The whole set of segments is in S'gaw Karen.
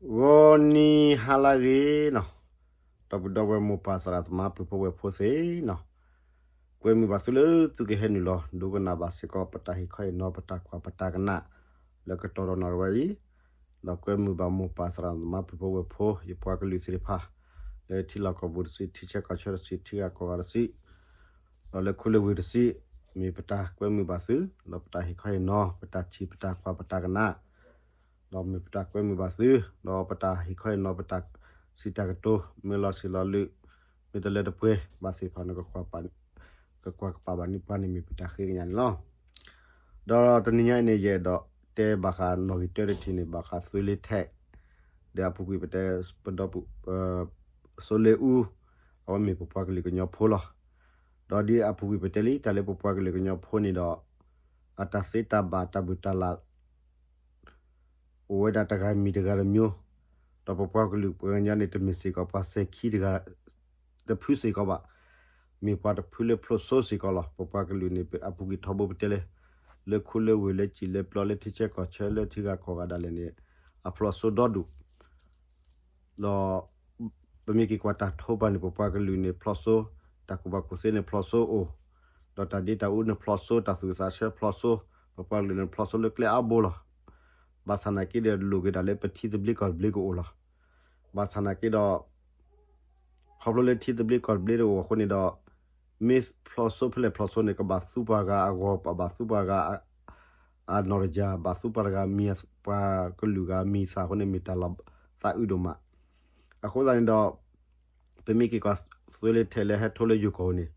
ဂီၤနံၤဟါလၢအဂ့ၤနီၤ, ဒီပုၢ်ဒီဝဲၢ်မိၢ်ပၢ်သရၣ်သမါပုၢ်ဖိဝဲၢ်ဖိသ့ၣ်နီၤ, ကွဲမုာ်ဘၣ်သုလၢသုကဟဲနုာ်လီၤ ဒိကနၣ်ဘၣ်စ့ၢ်ကီး ပတၢ်ဟ့ၣ်ခီဟ့ၣ်နီၤ ပတၢ်ကွၢ်ပတၢ်ကနၣ် လၢကတီၢ်ဒီးနီၣ်ရဝဲအံၤ, ဒီးကွဲမုာ်ဘၣ်မိၢ်ပၢ်သရၣ်သမါပုၢ်ဖိဝဲၢ်ဖိ ယပှၤကလုာ်သ့ၣ်တဖၣ် လၢထံလီၢ်ကီၢ်ပူၤတစု ထံဆၢကီၢ်ဆၢတစု ထံဂၤကီၢ်ဂၤတစု ဒီးလၢခိလၢဝ့ၢ်တစု, မ့ၢ်ပတၢ်ကွဲမုာ်ဘၣ်သု, ဒီးပတၢ်ဟ့ၣ်ခီဟ့ၣ်နီၤ ပတၢ်ထံၣ်ပတၢ်ကွၢ်ပတၢ်ကနၣ် ဒီးမ့ၢ်ပတၢ်ကွဲမုာ်ဘၣ်သု, ဒီးပတၢ်ဟ့ၣ်ခီဟ့ၣ်နီၤ ပတၢ်စံးတၢ်ကတိၤ မ့ၢ်လီၤဆံးလီၤလုၢ်, မ့ၢ်တလၢတပှဲၤဘၣ်သ့ၣ်တဖၣ်န့ၣ် ကကွၢ်ကပာ်ဘၣ်န့ၢ်ပှၤန့ၣ် မ့ၢ်ပတၢ်ဃ့ကညးန့ၣ်လီၤ. ဒီးတနံၤညါအံၤန့ၣ် ယအဲၣ်ဒိးတဲဘၣ်ဃးနီၣ်ဂံၢ်တၢတထံၣ်န့ၣ် ဘၣ်ဃးသွ့လ့ထဲး, ဒီးအပူၤကွံာ်ပတဲ ပဒီပုၢ် စီၤလ့အူ, အဝဲမ့ၢ်ပပှၤကလုာ်ကညီဖိလီၤ. ဒီးဒ်အပူၤကွံာ်ပတဲလံ တၢ်လၢပပှၤကလုာ်ကညီဖိန့ၣ်ဒီး အတၢ်သ့တၢ်ဘၣ်တၢ်ဘူၣ်တၢ်လၢ် အိၣ်ဝဲဒၣ်တဂၤမံၤတဂၤတမျိုး, ဒီးပပှၤကလုာ်ပှၤကညီန့ၣ် တမ့ၢ်စ့ၢ်ကီးပှၤစဲၤခံတဂၤ တဖုစ့ၢ်ကီးဘၣ်, မ့ၢ်ပှၤတဖုလၢဖျိးစိစ့ၢ်ကီးလီၤ. ပပှၤကလုာ်န့ၣ် အပူၤကွံာ်ထီဘိပတဲလံ, လၢခိလၢဝ့ၢ်လၢစံာ်လၢပျီလၢထံဆၢကီၢ်ဆၢလၢထံဂၤကီၢ်ဂၤဒၣ်လဲာ်န့ၣ် အဖျိးစိဒီဒူၣ် ဒီး ပမ့ၢ်က့ၤကွၢ်တၢ်ထိးပှၤန့ၣ် ပပှၤကလုာ်န့ၣ်ဖျိးစိ, တၢ်ကူၣ်ဘၣ်ကူၣ်သ့န့ၣ်ဖျိးစိအိၣ်, ဒီးတၢ်ဒ့တၢ်အူန့ၣ်ဖျိးစိ, တၢ်သူၣ်ဝံၣ်သးဆၢဖျိးစိ, ပပှၤကလုာ်န့ၣ်ဖျိးစိလၢကျဲအါဘိလီၤ. ဘၣ်ဆၣ်နာ်က့ဒီး လိၣ်က့ၤဒၣ်လၢပထံသဘျ့ကီၢ်သဘျ့ကအိၣ်လီၤ. ဘၣ်ဆၣ်နာ်က့ဒီး ခီဖျိလၢထံသဘျ့ကီၢ်သဘျ့တအိၣ်အဃိန့ၣ်ဒီး မ့ၢ်ဖျိးစိဖဲလဲၣ်ဖျိးစိန့ၣ် ကဘၣ်သူပှၤဂၤအဂီၢ်, ဘၣ်သူပှၤဂၤ အနီၢ်တယၢ်, ဘၣ်သူပှၤတဂၤမံၤ, ပှၤကလုာ်ဂၤမံၤသၣ်အဃိန့ၣ် မ့ၢ်တၢ်လီၤသးအုးဒိၣ်မး. အဃိသတးန့ၣ်ဒီး ပမ့ၢ်က့ၤကွၢ်သွ့လ့ထဲးလၢဟဲထိးလၢယိၤကီၢ်န့ၣ်,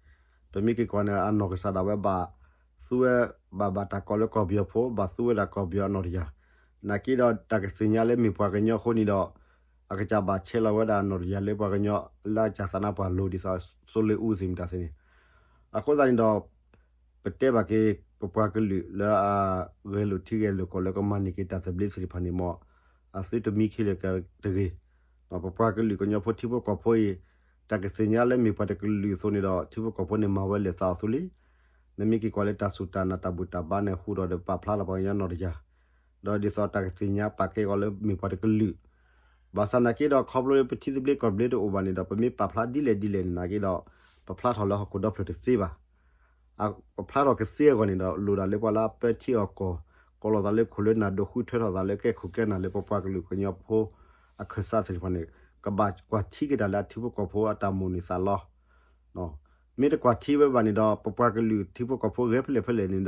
ပမ့ၢ်က့ၤကွၢ်န့ၣ် အနီၢ်ကစၢ်ဒၣ်ဝဲဘၣ်သူဝဲ, ဘၣ်ဘၣ်တၢ်ကိးလၢကီၢ်ပယီၤဖိ, ဘၣ်သူဝဲဒၣ်ကီၢ်ပယီၤအနီၢ်တယၢ်, နာ်က့ဒီးတၢ်ကသ့ၣ်ညါလၢမ့ၢ်ပှၤကညီအဃိန့ၣ်ဒီး အကစၢ်ဘၣ်ဆဲးလီၤဝဲဒၣ်အနီၢ်တယၢ်လၢပှၤကညီလၢအကစၢ်သးနါပှၢ်လိၤ ဒ်သိးစီၤလ့အူသ့ၣ်မတၤသ့ၣ်န့ၣ်, အဃိသတးန့ၣ်ဒီး ပတဲဘၣ်က့ၤ ပပှၤကလုာ်လၢအဂဲၤလိာ်ထံဂဲၤလိာ်ကီၢ်လၢကမၤန့ၢ်က့ၤတၢ်သဘျ့သ့ၣ်တဖၣ်န့ၣ်မ့ၢ် အသုတမံခ့လၢာ်တဂ့ၤ. ပပှၤကလုာ်ကညီဖိထံဖိကီၢ်ဖိအံၤ တၢ်ကသ့ၣ်ညါလၢမ့ၢ်ပှၤတကလုာ်အသိးန့ၣ်ဒီး ထံဖိကီၢ်ဖိန့ၣ်မၤဝဲလဲၤသးအီၤအသိးလံ. နမ့ၢ်က့ၤကွၢ်လၢတၢ်စူၢ်တၢ်နာ်တၢ်ဘူၣ်တၢ်ဘါန့ၣ် ဟူးထီၣ်ဒီးပာ်ဖျါလီၤပှၤကညီနီၢ်တယၢ် ဒီးဒ်သိးတၢ်ကသ့ၣ်ညါပာ်ကဲအီၤလၢမ့ၢ်ပှၤတကလုာ်, ဘၣ်ဆၣ်နာ်က့ဒီး ခီဖျိလၢပထံသဘျ့ကီၢ်သဘျ့တအိၣ်ဘၣ်န့ၣ်ဒီး ပမ့ၢ်ပာ်ဖျါဒ်လဲၣ်ဒ်လဲၣ်န့ၣ်နာ်က့ဒီး ပဖျါထီၣ်လၢဟီၣ်ခိၣ်ဒီဖျၢၣ်တသ့ဘၣ်. ပဖျါထီၣ်ကသ့အဂီၢ်န့ၣ်ဒီး လိၣ်ဒၣ်လၢပှၤလၢအပၢထံအီၣ်ကီၢ်, ကိးလီၤသးလၢခိၣ်လၢနၢ်, ဒိးဃုထၢထီၣ်သးလၢကဲခိၣ်ကဲနၢ်လၢပပှၤကလုာ်ကညီဖိအခၢၣ်စးသ့ၣ်တဖၣ်န့ၣ် ကဘၣ်ကွၢ်ထံက့ၤတၢ်လၢအထံဖိကီၢ်ဖိအတၢ်မိၣ်န့ၢ်သးလီ မ့ၢ်တကွၢ်ထံဝဲဘၣ်န့ၣ်ဒီး ပပှၤကလုာ်ထံဖိကီၢ်ဖိဂဲၤဖဲလဲၣ်ဖဲလဲၣ်န့ၣ်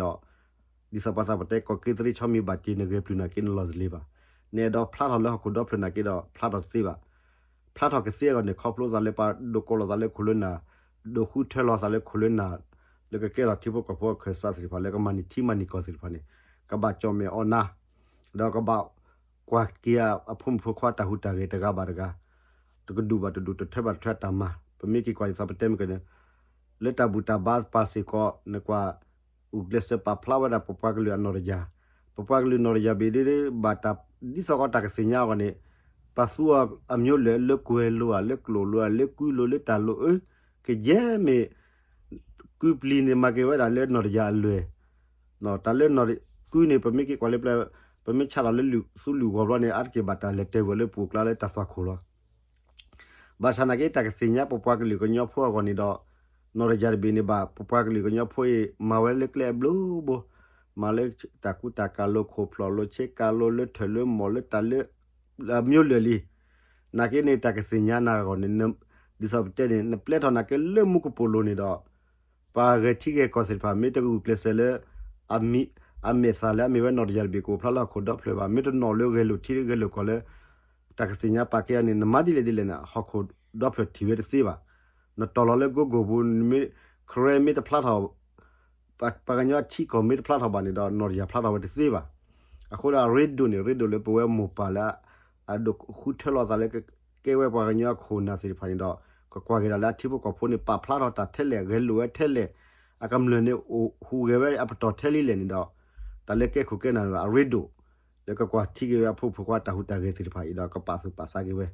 ဒီး ဒ်သိးပှၤသးပတဲ ကီၢ်က့သရ့ဆီမံၤဘၣ်တ့ၢ် နဂဲၤပျုၢ်နာ်က့နလီၢ်တလ့ၤဘၣ်. နအဲၣ်ဒိးဖျါထီၣ်လၢဟီၣ်ခိၣ်ဒီဖျၢၣ်နာ်က့ဒီး ဖျါထီၣ်တသ့ဘၣ်. ဖျါထီၣ်ကသ့အဂီၢ်န့ၣ် ခီဖျိသးလၢပှၤဒိးကိးလီၤသးလၢခိၣ်လၢနၢ်, ဒိးဃုထၢလီၤသးလၢခိၣ်လၢနၢ် လၢကကဲထီၣ်ထံဖိကီၢ်ဖိအခၢၣ်စးသ့ၣ်တဖၣ် လၢကမၤန့ၢ်ထံမၤန့ၢ်ကီၢ်သ့ၣ်တဖၣ်န့ၣ် ကဘၣ်ကၠီၣ်မဲာ်အီၣ်နါ ဒီးကဘၣ်ကွၢ်က့ၤအဖိမုၣ်ဖိခွါတၢ်ဟူးတၢ်ဂဲၤတဂၤဘၣ်တဂၤ, တကဒူၣ်ဘၣ်တဒူၣ် တထၢဘၣ်တထၢအတၢ်မၤ. ပမ့ၢ်က့ၤကွၢ်ဒ်သိးပတဲမ့ၢ်ကန့ၣ် လၢတၢ်ဘူၣ်တၢ်ဘါပာ်စ့ၢ်ကီး နကွၢ် ဂုာ်ကျဲးစၢးပာ်ဖျါဝဲဒၣ်ပပှၤကလုာ်အနီၢ်တယၢ်, ပပှၤကလုာ်နီၢ်တယၢ်ဘၣ်ဒ်ဘၣ်တၢ် ဒ်သိးကီးတၢ်ကသ့ၣ်ညါအဂီၢ်န့ၣ် ပာ်သူအီၤအမျိုးလၢာ် လၢကွဲၤလိဧါ လၢကျိာ်လိဧါ လၢကုလိၤ လၢတၢ်လိၤအၢ ကယဲၢ်မ့ၢ် ကုပျံၤန့ၣ် မၤက့ၤဝဲဒၣ်လၢနီၢ်တယၢ်အလွဲၢ်, တၢ်လၢနီၢ်ကုန့ၣ် ပမ့ၢ်က့ၤကွၢ်လၢပျၢၤ ပမ့ၢ်ဆးလီၤလၢသူၣ်လၢဂီၤဘျီန့ၣ် အါတက့ၢ်ဘၣ်တၢ်လဲၤတဲဝဲလၢပူၤကျါလၢတၢ်သွၣ်ခိၣ်လီၤ. ဘၣ်ဆၣ်နာ်က့ တၢ်ကသ့ၣ်ညါပပှၤကလုာ်ကညီဖိအဂီၢ်န့ၣ်ဒီး နီၢ်တယၢ်တဘ့ၣ်န့ၣ်ဘၣ် ပပှၤကလုာ်ကညီဖိအံၤ မၤဝဲလၢကျဲအဘျုးဘိ, မၤလၢတၢ်ကူတၢ်ကၤလိၤ ခိၣ်ဖျီၣ်လိၤ ဆ့ကၤလိၤ လၢထၢၣ်လၢမီၢ် လၢတၢ်လၢ အမျိုးလၢာ်လံ. နာ်က့န့ၣ် တၢ်ကသ့ၣ်ညါနၤအဂီၢ်န့ၣ် ဒ်သိးပတဲန့ၣ် နပျဲထီၣ်နာ်က့လၢမူကပိာ်လိၤန့ၣ်ဒီး ပှၤဂဲၤထံဂဲၤကီၢ်သ့ၣ်တဖၣ် မ့ၢ်တဂုာ်ကျဲးစၢးလၢ အမဲာ်သၣ်လၢအမ့ၢ်ဝဲနီၢ်တယၢ်တဘ့ၣ် ကအိၣ်ဖျါလၢဟီၣ်ခိၣ်ဒီဖျၢၣ်ဘၣ်, မ့ၢ်တနီၤလၢဂဲၤလိာ်ထံဂဲၤလိာ်ကီၢ်လၢ တၢ်ကသ့ၣ်ညါပာ်ကဲအီၤန့ၣ် နမၤဒ်လဲၣ်ဒ်လဲၣ်န့ၣ် ဟီၣ်ခိၣ်ဒီဖျၢၣ်ထံၣ်ဝဲတသ့ဘၣ်. နတီၢ်လီၤလၢ Google ပူၤ မ့ၢ် Karen မ့ၢ်တဖျါထီၣ် ပှၤကညီထံကီၢ်မ့ၢ်တဖျါထီၣ်ဘၣ်န့ၣ်ဒီး နီၢ်တယၢ်ဖျါထီၣ်ဝဲတသ့ဘၣ်. အဃိဒီးအရ့ဒိၣ်န့ၣ် ရ့ဒိၣ်လၢပဝဲမိၢ်ပၢ်လၢ အဒိးဃုထၢလီၤသးလၢကကဲဝဲပှၤကညီအခိၣ်နၢ်သ့ၣ်တဖၣ်န့ၣ်ဒီး ကကွၢ်က့ၤဒၣ်လၢအထံဖိကီၢ်ဖိန့ၣ် ပာ်ဖျါထီၣ်တၢ်ထဲလဲၣ် ဂဲၤလိာ်ဝဲထဲလဲၣ် အကမျၢၢ်န့ၣ် အိၣ်ဟူးဂဲၤဝဲအပတီၢ်ထဲလံလဲၣ်န့ၣ်ဒီး တၢ်လၢကဲခိၣ်ကဲနၢ်န့ၣ်ဒီး အရ့ဒိၣ် လၢကကွၢ်ထံက့ၤဝဲအဖိမုၣ်ဖိခွါတၢ်ဟူးတၢ်ဂဲၤသ့ၣ်တဖၣ်အံၤဒီး ကပာ်သူၣ်ပာ်သးက့ၤဝဲ ဒ်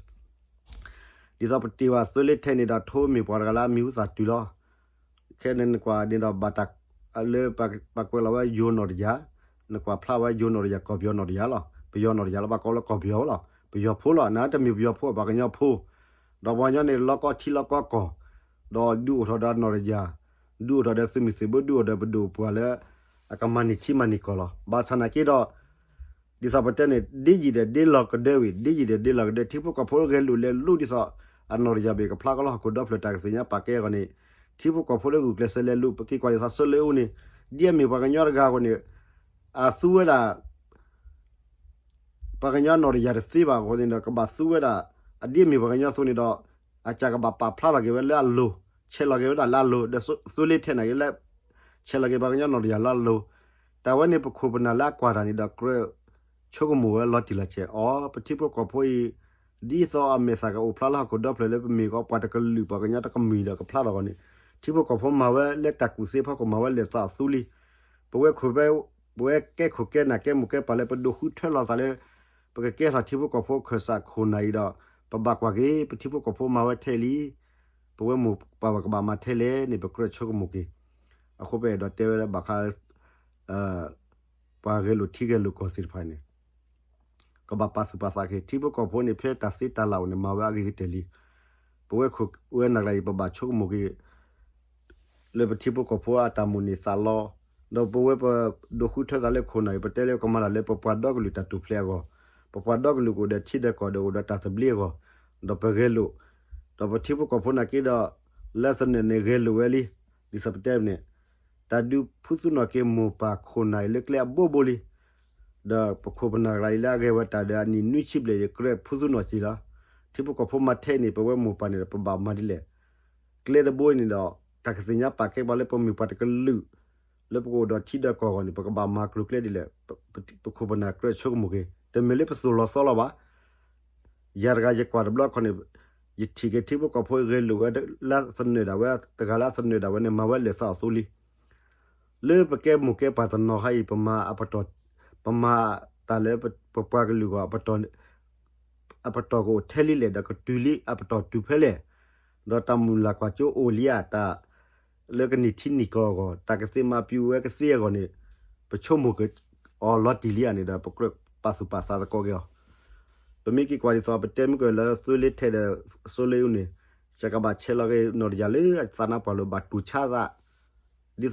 သိးပတ့ၢ်ဝဲသွ့လ့ထဲးန့ၣ်ဒီး ထိးမ့ၢ်ပှၤတဂၤလၢအမံၤဟူသၣ်တုၤလီၤ. ခဲန့ၣ်နကွၢ်န့ၣ်ဒီး ဘၣ်တၢ်လၢပှၤကွဲးလီၤဝဲယိၤနီၢ်တယၢ်, နကွၢ်ဖျါဝဲယိၤနီၢ်တယၢ် ကီၢ်ပယီၤနီၢ်တယၢ်လီၤ. ပယီၤနီၢ်တယၢ်လၢပှၤကိးလၢကီၢ်ပယီၤလီၤ. ပယီၤဖိလီၤ, နတမ့ၢ်ပယီၤဖိ ပှၤကညီဖိ, ဒီးပှၤကညီန့ၣ် လီၢ်ကီၢ်ထံလီၢ်ကီၢ်ကီၢ်, ဒီးဒုးအိၣ်ထီၣ်ဒီးနီၢ်တယၢ်, ဒုးအိၣ်ထီၣ်ဒီးသုးမုၢ်သံၣ်ဘိ ဒုးအိၣ်ဒီးပဒိၣ်ပှၢ်လၢ အကမၤန့ၢ်ထံမၤန့ၢ်ကီၢ်လီၤ. ဘၣ်ဆၣ်နာ်က့ဒီး ဒ်သိးပတဲန့ၣ် ဒ်ယံာ်ဒီးဒ်လီၤကဒၢဝံၤ ဒ်ယံာ်ဒီးဒ်လီၤကဒၢ ထံဖိကီၢ်ဖိဂဲၤလိာ်လဲၤလိၤဒ်သိး အနီၢ်တယၢ်ဘ့ၣ်ကဖျါကီၢ်လၢဟီၣ်ခိၣ်ဒီဖျၢၣ် တၢ်ကသ့ၣ်ညါပာ်ကဲအဂီၢ်န့ၣ် ထံဖိကီၢ်ဖိလၢဂုာ်ကျဲးစၢးလဲၤလိၤ ပက့ၤကွၢ်ဒ်သိး စီၤလ့အူန့ၣ် ဒ်အမ့ၢ်ပှၤကညီတဂၤအဂီၢ်န့ၣ် အသူဝဲဒၣ် ပှၤကညီနီၢ်တယၢ်တသ့ဘၣ်အဃိန့ၣ်ဒီး ကဘၣ်သူဝဲဒၣ် အဒ်အမ့ၢ်ပှၤကညီအသိးန့ၣ်ဒီး အကစၢ်ကဘၣ်ပာ်ဖျါလီၤက့ၤဝဲလၢအလိၤ, ဆဲးလီၤက့ၤဝဲဒၣ်လၢအလိၤ ဒီးသိလ့ထဲနာ်က့လၢ ဆဲးလီၤက့ၤပှၤကညီနီၢ်တယၢ်လၢအလိၤ, တၢ်ဝဲန့ၣ်ပခိၣ်ပနၢ်လၢအကွၢ်တၢ်န့ၣ်ဒီး ကြၢးဆိကမိၣ်ဝဲလီၤတံၢ်လီၤဆဲးအီၤ ပထံဖိကီၢ်ဖိအံၤ ဒ်သိးအမဲာ်သၣ်ကအိၣ်ဖျါလၢဟီၣ်ခိၣ်ဒီဖျၢၣ်လၢပမ့ၢ်ကီး ပှၤတကလုာ်ပှၤကညီတကမံၤဒီးကဖျါထီၣ်အဂီၢ်န့ၣ် ထံဖိကီၢ်ဖိမၤဝဲလၢတၢ်ကူၣ်သ့အဖီခိၣ် မၤဝဲလၢာ်သးအသူလံ. ပဝဲခိၣ်ဖဲ ပဝဲကဲခိၣ်ကဲနၢ်ကဲမိၢ်ကဲပၢ်လၢပဒိးဃုထၢလီၤသးလၢ ပကကဲထီၣ်ထံဖိကီၢ်ဖိအခၢၣ်စးခိၣ်နၢ်အံၤဒီး ပဘၣ်ကွၢ်က့ၤ ပထံဖိကီၢ်ဖိမၤဝဲထဲလံ ပဝဲမိၢ်ပၢ်ကဘၣ်မၤထဲလဲၣ်န့ၣ် ပကြၢးဆိကမိၣ်က့ၤ. အဃိပအဲၣ်ဒိးတဲဝဲလၢဘၣ်ဃး ပှၤဂဲၤလိာ်ထံဂဲၤလိာ်ကီၢ်သ့ၣ်တဖၣ်န့ၣ် ကဘၣ်ပာ်သူၣ်ပာ်သးက့ၤ ထံဖိကီၢ်ဖိန့ၣ် ဖဲတၢ်သ့တၢ်လၢ်အိၣ်န့ၣ် မၤဝဲအဂ့ၤကတၢၢ်လံ. ပဝဲခိၣ်ဝဲနၢ်ကျါအံၤ ပဘၣ်ဆိကမိၣ်က့ၤ လၢပထံဖိကီၢ်ဖိအတၢ်မိၣ်န့ၢ်သးလီ, ဒီးပဝဲပဒိးဃုထၢသးလၢခိၣ်နၢ်အံၤ ပတဲလၢကမၤတၢ်လၢပပှၤဒီကလုာ်တၢ်ထူၣ်ဖျဲးအဂီၢ်, ပပှၤဒီကလုာ်ကအိၣ်ဒီးထံဒီးကီၢ်ဒီးအိၣ်ဒီးတၢ်သဘျ့အဂီၢ်, ဒီးပဂဲၤလိာ်, ဒီးပထံဖိကီၢ်ဖိနာ်က့ဒီး လၢသနၢၣ်န့ၣ်ဂဲၤလိာ်ဝဲလံ, ဒ်သိးပတဲန့ၣ် တၢ်ဒုးဖုသူၣ်နီၣ်က့ၤမိၢ်ပၢ်ခိၣ်နၢ်အံၤလၢကျဲအဘိဘိလံ. ဒီးပခိၣ်ပနၢ်ကျါအံၤလၢအဂဲၤဝဲတၢ်ဒီးအနံၣ်နွံဆံဘျဲၣ်အံၤ ကြၢးဖုသူၣ်နီၣ်က့ၤလီၤ. ထံဖိကီၢ်ဖိမၤထဲအံၤန့ၣ် ပဝဲမိၢ်ပၢ်န့ၣ်ဒီး ပဘၣ်မၤဒ်လဲၣ်. ကျဲတဘိအံၤန့ၣ်ဒီး တၢ်ကသ့ၣ်ညါပာ်ကဲပှၤလၢပမ့ၢ်ပှၤတကလုာ် လၢပကအိၣ်ဒီးထံဒီးကီၢ်အဂီၢ်န့ၣ် ပကဘၣ်မၤကျိၤကျဲဒ်လဲၣ်. ပခိၣ်ပနၢ်ကြၢးဆိကမိၣ်က့ၤ တမ့ၢ်လၢပသိၣ်လီၤသီလီၤဘၣ်. ယၤတဂၤယကွၢ်တဘျီခီန့ၣ် ယထံၣ်က့ၤထံဖိကီၢ်ဖိဂဲၤလိာ်ဝဲလၢသနၢၣ်ဒၣ်ဝဲ တဂၤလၢအသနၢၣ်ဒၣ်ဝဲန့ၣ် မၤဝဲလၢာ်သးအီၤသိလံ. လၢပကဲမိၢ်ကဲပၢ်တနီၤခါအံၤ ပမၤအပတီၢ် ပမၤတၢ်လၢပပှၤကလုာ်အဂီၢ် အပတီၢ်ကအိၣ်ထဲလံလဲၣ် ဒီးကတုၤလံအပတီၢ်တုၤဖဲလဲၣ်, ဒီးတၢ်မုၢ်လၢ်ကွၢ်စိအိၣ်လံဧါ တၢ်လၢကန့ၢ်ထံန့ၢ်ကီၢ်အဂီၢ် တၢ်ကသ့မၤပျံၤဝဲကသ့အဂီၢ်န့ၣ် ပဆိကမိၣ်က့ၤအီၤလီၤတံၢ်လံဧါန့ၣ်ဒီး ပကြၢးပာ်သူၣ်ပာ်သးသကိးက့ၤအီၤ. ပမ့ၢ်က့ၤကွၢ်ဒ်သိး ပတဲမုၢ်ကလၢ သွ့လ့ထဲဒီး စိလ့အူန့ၣ် ကကဘၣ်ဆဲးလီၤက့ၤနီၢ်တယၢ်လၢသးနါပှၢ်လိၤ ဘၣ်တူၢ်ဆါသး ဒ်သိး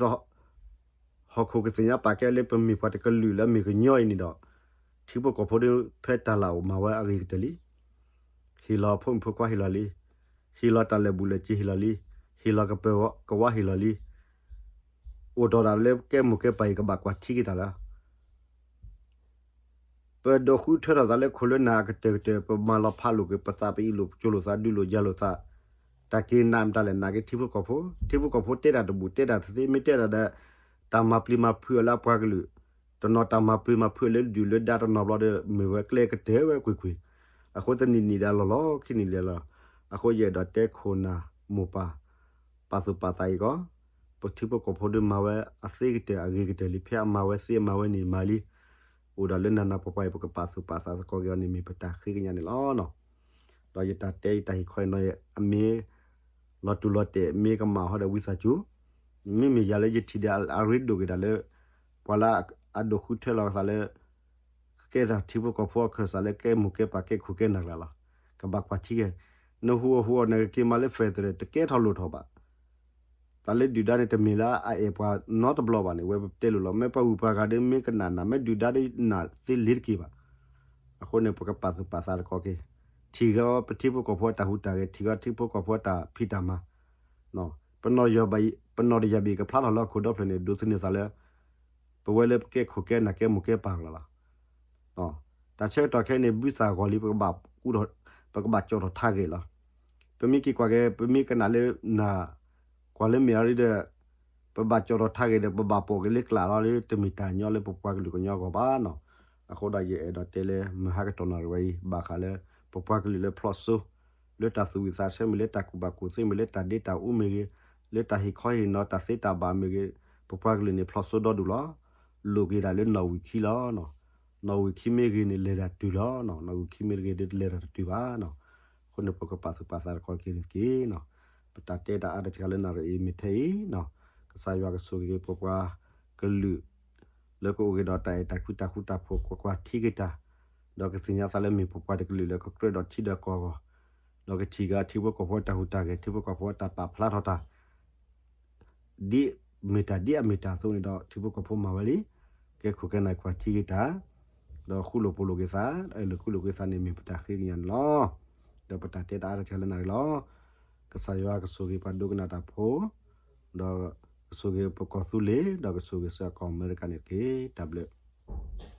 ဟီၣ်ခိၣ်ကသ့ၣ်ညါပာ်ကဲလၢပမ့ၢ်ပှၤတကလုာ်လၢအမ့ၢ်ကညီအံၤန့ၣ်ဒီး ထံဖိကီၢ်ဖိဒီးဖဲတၢ်လၢ်အိၣ်မၤဝဲအဂ့ၤကတၢၢ်လံ. ဟ့ၣ်လီၤဖိမုၣ်ဖိခွါဟ့ၣ်လီၤလံ, ဟ့ၣ်လီၤတၢ်လၢာ်ဘူၣ်လၢာ်စ့ဟ့ၣ်လီၤလံ, ဟ့ၣ်လီၤကပၢၤကဝါဟ့ၣ်လီၤလံ. အိၣ်တ့ၢ်ဒၣ်လၢကဲမိၢ်ကဲပၢ်အံၤ ကဘၣ်ကွၢ်ထံက့ၤတၢ်လၢ ပဒိးဃုထၢထီၣ်သးလၢခိၣ်လၢနၤအကတၢၢ်ကတၢၢ် ပမၤလီၤဖးလိာ်က့ၤပသး ပအ့ၣ်လိာ်ကၠိလိာ်သး ဒုးလိာ်ယၤလိာ်သး, တၢ်က့ၤနာ်မတၤလဲၣ် နာ်က့ထံဖိကီၢ်ဖိ, ထံဖိကီၢ်ဖိတဲတၢ်တဘူၣ် တဲတၢ်တသ့ မ့ၢ်တဲတၢ်ဒီး တၢ်မၤပျံၤမၤဖုးအီၤလၢအပှၤကလုာ်, တနီၤတၢ်မၤပျံၤမၤဖုးအီၤလၢဒုၣ်လၢဒါတနီၤဘျီဒီး မ့ၢ်ဝဲကျဲကတၢၢ်ဝဲကွ့ၢ်ကွ့ၢ်, အဃိတနံၤနံၤဒီးလီၢ်လီၢ်ခံနံၤလဲၤလီၤ. အဃိယအဲၣ်ဒိးတဲခိၣ်နၢ်မိၢ်ပၢ် ပာ်သူၣ်ပာ်သးအံၤကီး, ပထံဖိကီၢ်ဖိဒီးမၤဝဲအသ့ကတၢၢ်အဂ့ၤကတၢၢ်လံ ဖဲအမၤဝဲသ့အမၤဝဲန့ၣ်မၤလံ. အိၣ်ဒီးလၢနၤနၤပှၤပှၤအံၤ ပကပာ်သူၣ်ပာ်သးသကိးက့ၤအီၤန့ၣ် မ့ၢ်ပတၢ်ဃ့ကညးန့ၣ်လီၤ. ဒီးယတၢ်တဲယတၢ်ဟ့ၣ်ခီအံၤနီၤ အမ့ၢ်လီၤတူာ်လီၤတဲာ် မ့ၢ်ကမၣ်ဟီဒီးဝံသးစူၤ, မ့မ့ၢ်ယၤလၢယထံၣ်ဒီးအရ့ဒိၣ်က့ၤဒၣ်လၢ ပှၤလၢအဒိးဃုထၢလီၤကသးလၢ ကကဲထီၣ်ထံဖိကီၢ်ဖိအခၢၣ်စးလၢကဲမိၢ်ကဲပၢ်ကဲခိၣ်ကဲနၢ်ကျါလီၤ. ကဘၣ်ကွၢ်ထံက့ၤ, နဟူးအဟူးအီၤ နကက့ၤမၤလၢ federal တကဲထီၣ်လိၣ်ထီၣ်ဘၣ်. တၢ်လၢဒုၣ်ဒါန့ၣ် တမ့ၢ်လၢအအဲၣ်ပှၤနီတဘျီဘၣ်န့ၣ် ဝဲပတဲလိၤလီၤ. မ့ၢ်ပှၤဂုၤပှၤဂၤဒီးမ့ၢ်ကနၣ်နၢ် မ့ၢ်ဒုၣ်ဒါဒီးနၢ်သ့လ့ၤတက့ၢ်ဘၣ်. အဃိန့ၣ် ပကပာ်သူၣ်ပာ်သးတကီက့ၤ, ထံၣ်က့ၤပထံဖိကီၢ်ဖိအတၢ်ဟူးတၢ်ဂဲၤ, ထံၣ်က့ၤထံဖိကီၢ်ဖိအတၢ်ဖံးတၢ်မၤ, ပနီၢ်တယၢ်ဘ့ၣ်ကဖျါထီၣ်လၢဟီၣ်ခိၣ်ဒီဖျၢၣ်န့ၣ် ဒိးသန့ၤသးလၢ ပဝဲလၢပကဲခိၣ်ကဲနၢ်ကဲမိၢ်ကဲပၢ်လီၤလီၤ. တၢ်ဆၢကတီၢ်ခဲအံၤန့ၣ် ဘုသၣ်ဂီၤလံ ပကဘၣ်ကၠီၣ်ထီၣ်ထါဂ့ၤလီၤ. ပမ့ၢ်က့ၤကွၢ်က့ၤ ပမ့ၢ်ကနၣ်လၢနၢ် ကွၢ်လၢမ့ၢ်အီၤဒီး ပဘၣ်ကၠီၣ်ထီၣ်ထါဂ့ၤဒီး ပဘၣ်ပိာ်က့ၤလၢကျးလီၤလၢ တမ့ၢ်တၢ်ညီလၢပပှၤကလုာ်ကညီအဂီၢ်ဘၣ်နီၤ. အဃိဒီးယအဲၣ်ဒိးတဲလၢ မုၢ်ဟါကတီၢ်နၣ်ရံၣ်ဝဲအံၤ ဘၣ်ဃးလၢ ပပှၤကလုာ်လၢဖျိးစိ လၢတၢ်သူၣ်ဝံၣ်သးဆၢမ့ၢ်ဂ့ၤ, လၢတၢ်ကူၣ်ဘၣ်ကူၣ်သ့မ့ၢ်ဂ့ၤ, လၢတၢ်ဒ့တၢ်အူမ့ၢ်ဂ့ၤ, လၢတၢ်ဟ့ၣ်ခီဟ့ၣ်နီၤတၢ်သ့တၢ်ဘၣ်မ့ၢ်ဂ့ၤ, ပပှၤကလုာ်န့ၣ်ဖျိးစိဒီဒူၣ်လီၤ. လိၣ်က့ၤဒၣ်လၢနီၣ်ဝံာ်ခံလီၤ. နီၣ်ဝံာ်ခံမ့ၢ်ဂ့ၤန့ၣ် လဲၤတၢ်တုၤလီၤ. နီၣ်ဝံာ်ခံမ့ၢ်တဂ့ၤဒီး တလဲၤတၢ်တတုၤဘၣ်နီၤ. အဃိန့ၣ် ပကပာ်သူၣ်ပာ်သးတကီတက့ၢ်န့ၣ်တက့ၢ်နီၤ. ပတၢ်တဲတၢ်အါတက့ၢ်လၢနၣ်ရံၣ်အံၤမ့ၢ်ထဲအံၤနီၤ. ကစၢ်ယွၤကဆိၣ်ဂ့ၤက့ၤပပှၤကလုာ် လၢကအိၣ်က့ၤဒီးတၢ်အဲၣ်တၢ်ကွံတၢ်ဃူတၢ်ဖိး ကွၢ်ကွၢ်ထံက့ၤတၢ် ဒီးကသ့ၣ်ညါသးလၢမ့ၢ်ပပှၤတကလုာ်လၢကကြၢးဒီးထံဒီးကီၢ်အဂီၢ်, ဒီးကထံၣ်က့ၤထံဖိကီၢ်ဖိအတၢ်ဟူးတၢ်ဂဲၤ, ထံဖိကီၢ်ဖိအတၢ်ပာ်ဖျါထီၣ်တၢ် ဒ်မ့ၢ်တၢ်ဒ်အမ့ၢ်တၢ်အသိးန့ၣ်ဒီး ထံဖိကီၢ်ဖိမၤဝဲလံ, ကဲခိၣ်ကဲနၢ်ကွၢ်ထံက့ၤတၢ်, ဒီးဃူလိာ်ဖိးလိာ်က့ၤသး, ဒီးအဲၣ်လိာ်ကွံလိာ်က့ၤသးန့ၣ် မ့ၢ်ပတၢ်ဃ့ကညးန့ၣ်လီၤ. ဒီးပတၢ်တဲတၢ်အါတခါလၢနၤလီၤ. ကစၢ်ယွၤကဆိၣ်ဂ့ၤပှၤဒိကနၣ်တၢ်ဖိ, ဒီးကဆိၣ်ဂ့ၤပကီၢ်သူလ့ၤ, ဒီးကဆိၣ်ဂ့ၤစ့ၢ်ကီးကီၢ်အမဲရကၤန့ၣ်တက့ၢ်. တၢ်ဘျုး